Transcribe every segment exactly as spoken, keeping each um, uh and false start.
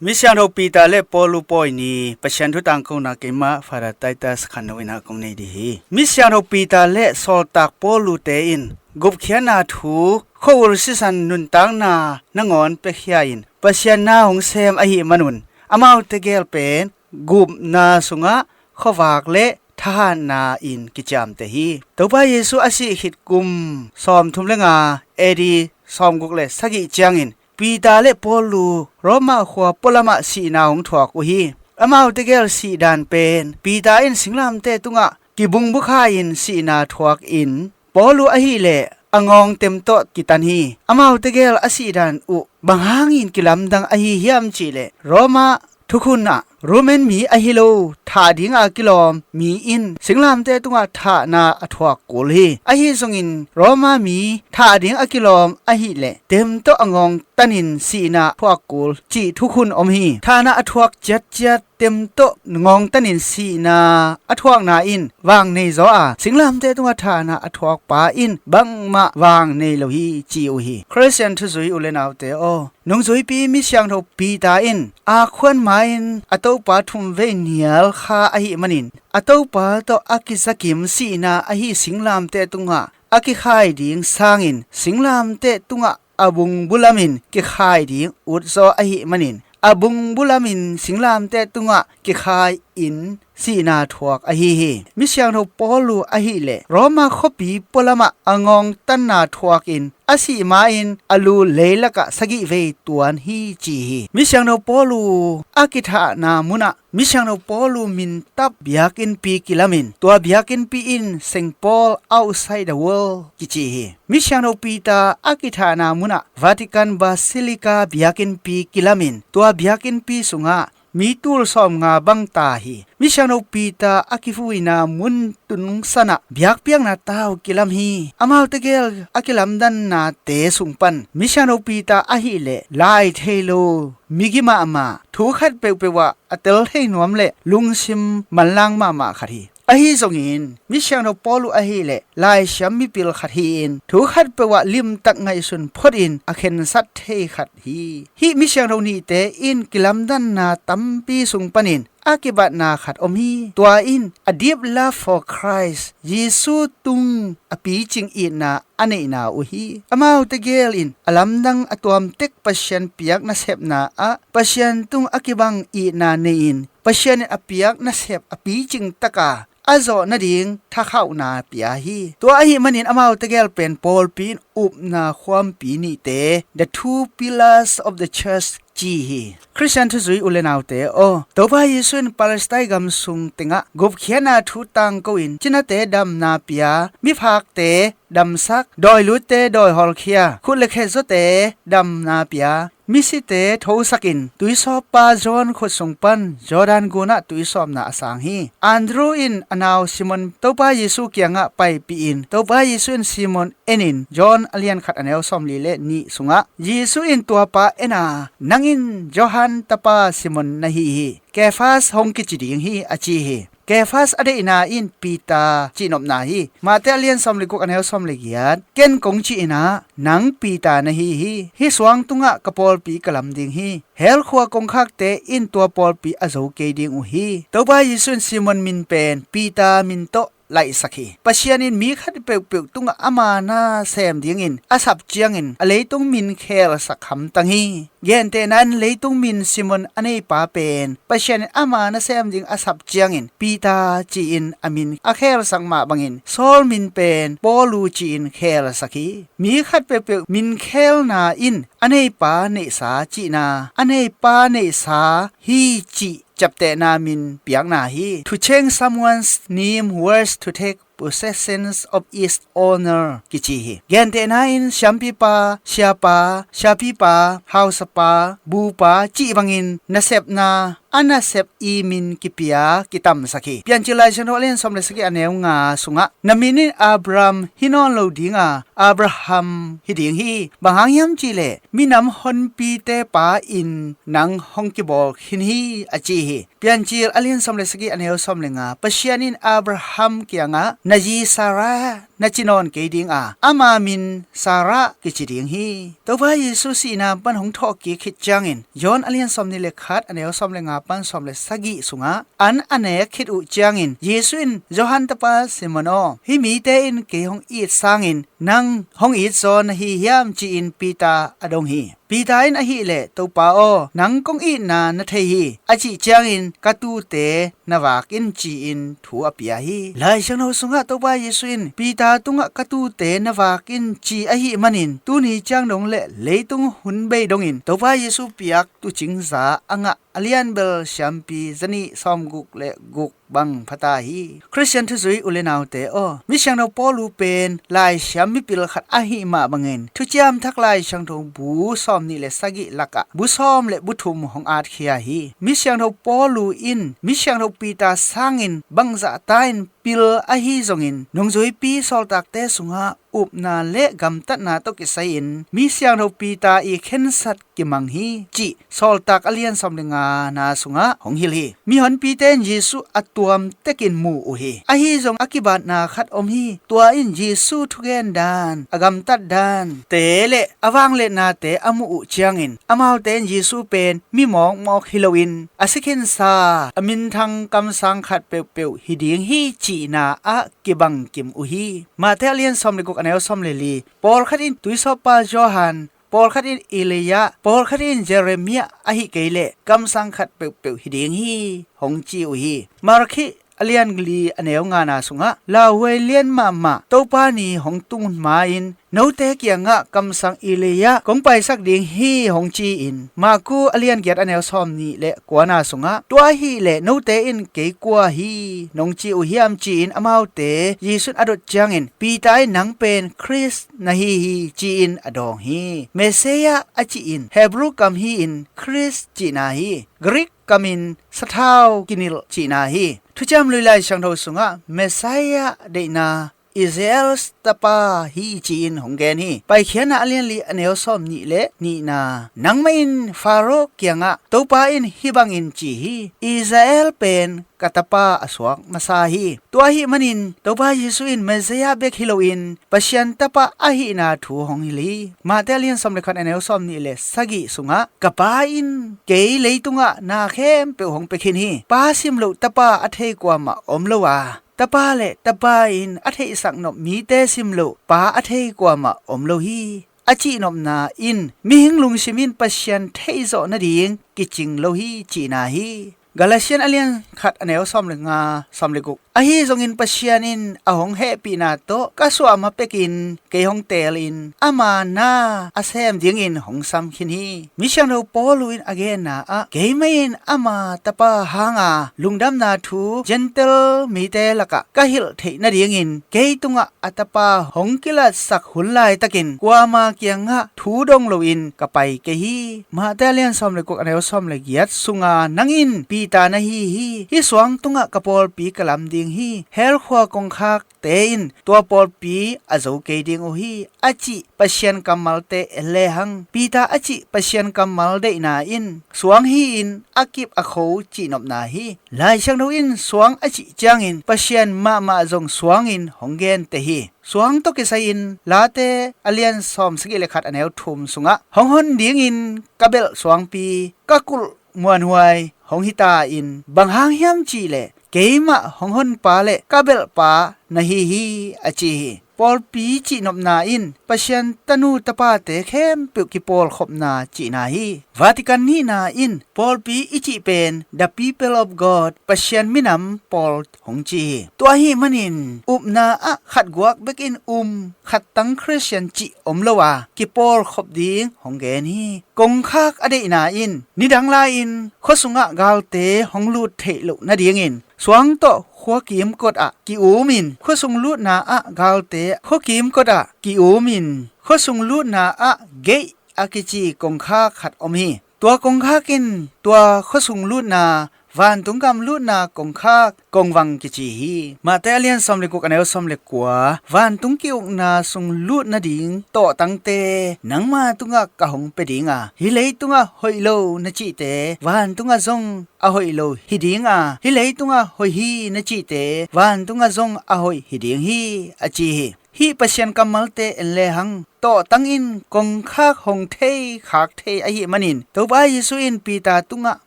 Misiangtho Peter le Paulu pawi ni Pasian thu tangkona keimah Father Titus Khanno in ah kong nei dih hi. Misiangtho Peter le sawltak Paulute in gupkhiatna thu khuaul sisan nuntakna nangawn piakhia in Pasian na hong sem ahih manun amaute gel pen gupna sungah khuavak le thahatna in kiciamteh hi. Topa Jesu a sih khit kum sawmthum le nga A D sawmguk le sagih ciangin Peter le Paulu Roma khua pualamah sihna hong thuak uh hi. Amaute gel sihdan pen Peter in singlamteh tungah kibungbukha in sihna thuak in Paulu ahileh a ngawng tem tawh kitan hi. Amaute gel a sihdan uh bang hangin kilamdang ahi hiam cihleh Roma thukhun ah Roman mi ahi lo thah dinga kilawm mi in singlamteh tungah thahna a thuak kul hi. Ahi zongin Roma mi thah ding a kilawm ahileh tem tawh a ngawng tanin sihna thuak kul cih thukhun om hi. Thahna a thuak ciatciat tem tawh ngawng tanin sihna a thuakna in vang nei zaw a, singlamteh tungah thahna a thuakpa in bangmah vang nei lo hi ci uh hi. Khristian thuzui u le naute aw, nungzuipi misiangtho Peter in a khuan ma-in a Topa thumvei nial kha ahih manin a Topa tawh a kizakim sihna ahi singlamteh tungah a kikhai ding sangin singlamteh tungah a bung bulamin kikhai ding utzaw ahih manin a bung bulamin singlamteh tungah kikhai in sihna thuak ahi hi. Misiangtho Paulu ahileh Roma khuapi pualamah a ngawng tanna thuakin a sih ma-in a lu leilakah sagih vei tuan hi ci hi. Misiangtho Paulu a kithahna munah misiangtho Paulu mintap biakinnpi kilamin tua biakinnpi in Saint Paul outside the world kici hi. Misiangtho Peter a kithahna munah Vatican Basilica biakinnpi kilamin tua biakinnpi sungah mi tul sawmnga bang ta hi. Misiangtho Peter a kivuina mun tungsanah biakpiakna tau kilam hi. Amaute gel a kilamdannate sung pan misiangtho Peter ahileh lai thei lo, migi mahmah, thu khat peuhpeuh ah a tel thei nuam le lungsim manlang mahmah khat hi. Ahi zongin misiangtho Paulu ahileh laisiam mipil khat hi-in thu khat peuh ah limtak ngaihsun photin a khensat thei khat hi. Hih misiangtho nihte in kilamdanna tampi sung panin a kibatna khat om hi. Tua in a deep love for Christ, Jesu tung a picing itna a neihna uh hi. Amaute gel in a lamdang a tuamtek Pasian piak nasepna ah Pasian tung a kibang itna nei-in Pasian in a piak nasep a picing taka a zawh nading thakhauhna pia hi. Tua ahih manin amaute gel pen pawlpi in upna khuampi nihte, the two pillars of the church ci hi. Khristian thuzui u le naute aw, Topa Jesu in Palestine gam sung tengah gupkhiatna thu tangko in cinate damna pia, miphakte damsak, dawilutte dawihawlkhia, khut le khe zawte damna pia, misite thosakin tuisawppa John khut sung pan Jordan gunah tuisawpna a sang hi. Andrew in a nau Simon Topa Jesu kiangah paipihin Topa Jesu in Simon enin John a lian khat a neu sawmli le nih sungah Jesu in tuapa en a, nang in Johan tapa Simon na hi hi. Kephas hong kici ding hi a ci hi. Kephas a deihna in Peter cihnopna hi. Mate a lian sawmli guk a neu sawmli giat, ken kong cih inah nang Peter na hi hi. Hih suang tungah ka pawlpi ka lam ding hi. Hell khua kongkhakte in tua pawlpi a zo kei ding uh hi. Topa Jesu in Simon min pen Peter min tawh laihsak hi. Pasian in mi khat peuhpeuh tungah ama na sem dingin a sap ciangin a leitung min khelsak hamtang hi. Gentehna in leitung min Simon a neipa pen Pasian in ama na sem ding a sap ciangin Peter ci-in a min a khelsak mah bangin Saul min pen Paulu ci-in khelsak hi. Mi khat peuhpeuh min khelna in a neipa neihsa cihna, a neipa neihsa hi cih ciaptehna min piakna hi. To change someone's name was to take possessions of its owner kici hi. Gentehna in siampipa, siapa, siapipa, hausapa, bupa cih bangin nasepna a nasep i min kipia kitamsak hi. Piancil Lai Siangtho a lian sawm le sagih a neu nga sungah na min in Abraham hi nawn lo dinga Abraham hi ding hi. Bang hang hiam cihleh minam honpite pa in nang hong kibawl khin hi a ci hi. Piancil a lian sawm le sagih a neu sawm le nga, Pasian in Abraham kiangah na zi Sarah na ci nawn kei ding a, ama min Sarah kici ding hi. Topa Jesu sihna pan hong thawhkik khit ciangin John a lian sawm nih le khat, a neu sawm le nga pan sawm le sagih sungah an a nek khit uh ciangin Jesu in, Johan tapa Simon aw, hih mite in kei hong it sangin nang hong it zaw na hi hiam, ci-in Peter a dong hi. Peter in ahileh, Topa aw, nang kong itna na thei hi, a cih ciangin ka tuute na vak in, ci-in thu a pia hi. Lai Siangtho sungah Topa Jesu in Peter tungah ka tuute na vak in ci ahih manin tuni ciang dong le leitung hun bei dongin Topa Jesu piak tuucingza a ngah a lianbel siampi zanih sawmguk le guk bang phata hi. Khristian thuzui u le naute aw, mi siangtho Paulu pen laisiam mipil khat ahih mah bangin Thuciam Thak Lai Siangtho bu sawm nih le sagih lakah bu sawm le bu thum hong atkhia hi. Mi siangtho Paulu in mi siangtho Peter sangin bangzah ta in pil ahi zongin nungzuipi sawltakte sungah upna le gamtatna tawh kisai-in mi siangtho Peter i khensat kimang hi, cih Sawltak a lian sawm le nga na sungah hong hilh hi. Mihonpite in Jesu a tuam tekin mu uh hi. Ahi zong a kibatna khat om hi. Tua in Jesu thugen dan, a gamtat dan te le a vangliatnate a muh uh ciangin amaute in Jesu pen mi mawkmawk hi loin a si khinsa, a minthang kamsang khat peuhpeuh hi ding hi cihna ah kibangkim uh hi. Mate a lian sawm le guk, a neu sawm le li, pawlkhat in tuisawppa Johan, pawlkhat in Elijah, pawlkhat in Jeremiah, ahi kei leh kamsang khat peuhpeuh hi ding hi, hong ci uh hi. Malakhi a lian li, a neu nga na sungah lauhuai lian mahmah Topa ni hong tun ma-in note kiangah kamsang Elijah kong paisak ding hi, hong ci-in Maku a lian giat, a neu sawm nih le kua na sungah tua ahileh note in kei kua hi nong ci uh hiam, ci-in amaute Jesu in a dot ciangin Peter in nang pen Khrist na hi hi, ci-in a dawng hi. Messiah a cih in Hebrew kam hi-in Khrist cihna hi. Greek kam in sathau kinilh cihna hi. Thuciam Lui Lai Siangtho sungah Messiah deihna Israel tapa hi, ci-in hong gen hi. Paikhiatna a lian li, a neu sawm nih le nihna, nangmah in Pharaoh kiangah Topa in hih bangin ci hi, Israel pen ka tapa a suak masa hi. Tua ahih manin Topa Jesu in Messiah bek hi loin Pasian tapa ahihna thu hong hilh hi. Mate a lian sawm le khat, a neu sawm nih le sagih sungah ka Pa in kei leitungah na khempeuh hong pia khin hi. Pa simloh tapa a thei kuamah om lo a, tapa le tapa in a theihsak nop mite simloh Pa a thei kuamah om lo hi, a cihnopna in mihing lungsim in Pasian theihzawh nading kicing lo hi, cihna hi. Galatian a lian khat, a neu sawm le nga, sawm le guk. Ahi zongin Pasian in a hong hehpihna tawh ka suah ma pekin kei hong teelin ama na a sem dingin hong sam khin hi. Mi siangtho Paulu in a genna ah keimah in ama tapa hanga lungdamna thu Gentile mite lakah ka hilh theih nadingin kei tungah a tapa hong kilatsak hun laitakin kuama kiangah thu dong loin ka pai kei hi. Mate a lian sawm le guk, a neu sawm le giat sunga nang in Peter na hi hi. Hih suang tungah ka pawlpi ka lam ding hi. Hell khua kongkhakte in tua pawlpi a zo kei ding uh hi, a cih Pasian kammalte en lehang Peter a cih Pasian kammal deihna in suang hi-in a kip a kho cihnopna hi. Lai Siangtho in suang a cih ciangin Pasian mahmah zong suangin hong gente hi. Suang tawh kisai-in Late a lian sawm sagih le khat, a neu thum sungah hong hon dingin ka belh suangpi, ka kulh muanhuai hong hita in, bang hang hiam cihleh keimah hong honpa le ka belhpa na hi hi, a ci hi. Pawlpi cihnopna in Pasian tanu tapate khempeuh kipawlkhopna cihna hi. Vatican nihna in pawlpi i cih pen The People of God, Pasian minam pawl hong ci hi. Tua ahih manin upna ah khatguak bekin um khattang Khristian cih om lo a kipawlkhop ding hong gen hi. Kongkhak a deihna in nidang lai-in khuasungah galte hong lut theih loh nadingin suang tawh khua kimkot ah ki-umin, khuasung lutna ah galte khua kimkot ah ki-umin, khuasung lutna ah gate a kici kongkhak khat om hi. Tua kongkhak in tua khuasung lutna, vantung gam lutna kongkhak kongvang kici hi. Mate a lian sawm le guk, a neu sawm le kua. Vantung ki-ukna sung lut nading tawhtangte nangma tungah ka hong pia ding a, hih leitungah hoih lo na cihte vantungah zong a hoih lo hi ding a, hih leitungah hoih hi na cihte vantungah zong a hoih hi ding hi, a ci hi. Hih Pasian kammalte en lehang tawhtang in kong khak hong thei khak thei ahih manin Topa Jesu in Peter tungah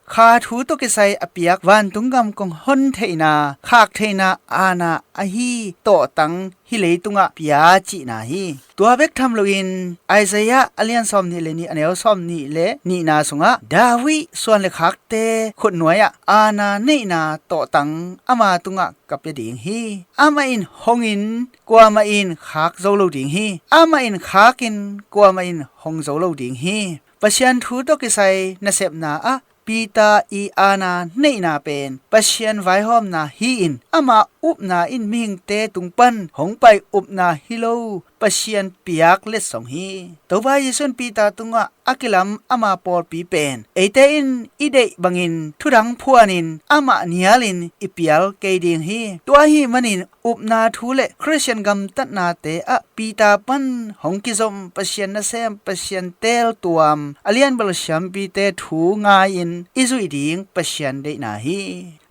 kha thu tawh kisai a piak vantung gam kong hon theihna khak theihna aana ahi tawhtang hih leitungah pia cihna hi. Tua bek tham loin Isaiah a lian sawm nih le nih a neu sawm nih le nihna sungah David suan le khakte khutnuai-ah aana neihna tawhtang ama tungah ka pia ding hi. Amah in hongin kuamah in khak zo lo ding hi. Amah in khakin kuamah in hong zo lo ding hi. Pasian thu tawh kisai nasepna ah Peter i aana neihna pen Pasian vaihawmna hi-in ama upna in mihingte tung pan hong pai upna hi lo, Pasian piak letsong hi. Topa Jesu in Peter tungah a kilam ama pawlpi pen eite in i deih bangin thudang phuanin amah nialin i pial kei ding hi. Tua ahih manin upna thu le Khristian gamtatnate ah Peter pan hong kizom Pasian nasem Pasian teeltuam a lianbel siampite thu ngai-in i zuih ding Pasian deihna hi.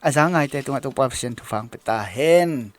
A za ngaite tungah Topa Pasian thupha pia ta hen.